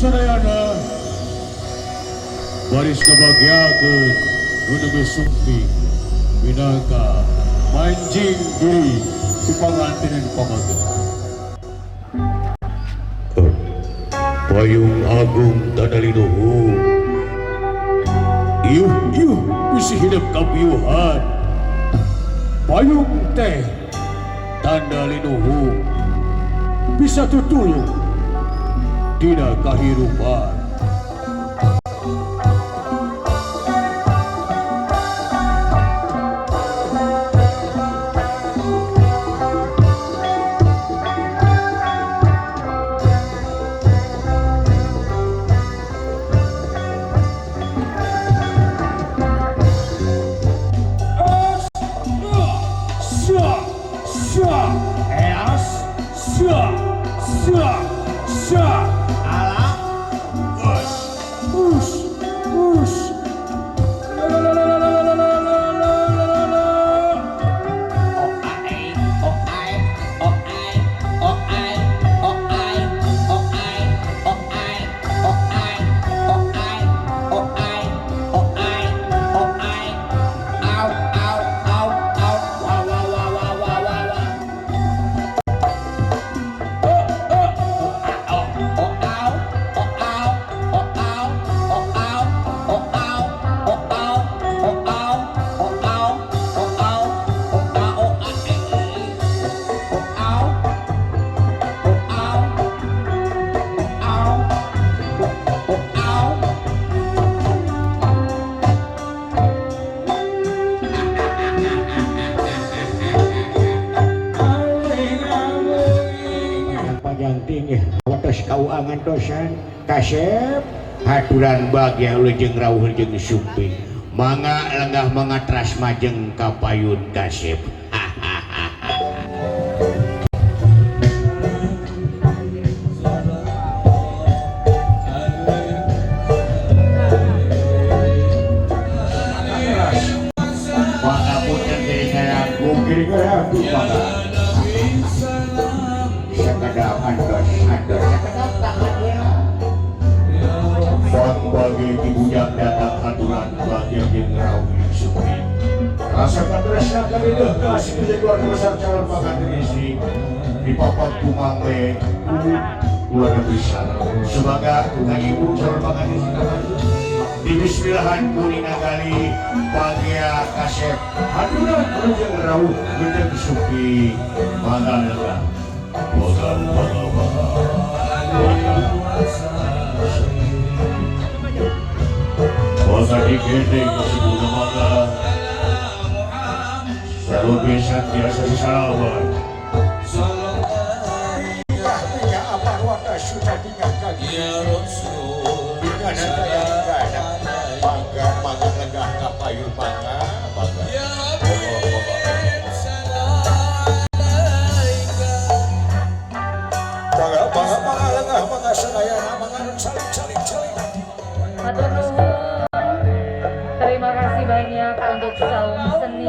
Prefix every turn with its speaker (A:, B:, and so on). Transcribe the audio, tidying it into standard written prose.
A: Sadayana baris kabagiakeun nu nembe sumping minangka manjing diri ku pangantenen pamageuh. Payung agung tanda linuhur, iuh iuh bisi hidup kapiuhan. Payung teh tanda linuhur bisa tutulung dina kahirupan.
B: Kauangan dosan kasep haturan bagya lejeng rawuh jeung sumping mangga lengah mangga tras majeng kapayun kasep. Mangga puter giri ngaraku mangga sakadap antos antos bagi dibujang datang aturan bagi yang rawuh sumping rasa katresna karideuh kasih keluarga besar calon pengantin istri di papat kumangwe keluarga besar sebagai tukang ibu calon pengantin istri di bismillahan kuning nagali bagia kasep aturan lejeng rawuh lejeng sumping mangga lega mangga mangga mangga mangga dikendeng kasih mangga selalu bisa biasa sesalawan. Mangga mangga legah kapayun mangga mangga mangga mangga mangga legah mangga sadayana mangga saling saling saling.
C: Matur nuwun. Terima kasih banyak untuk Saung Seni.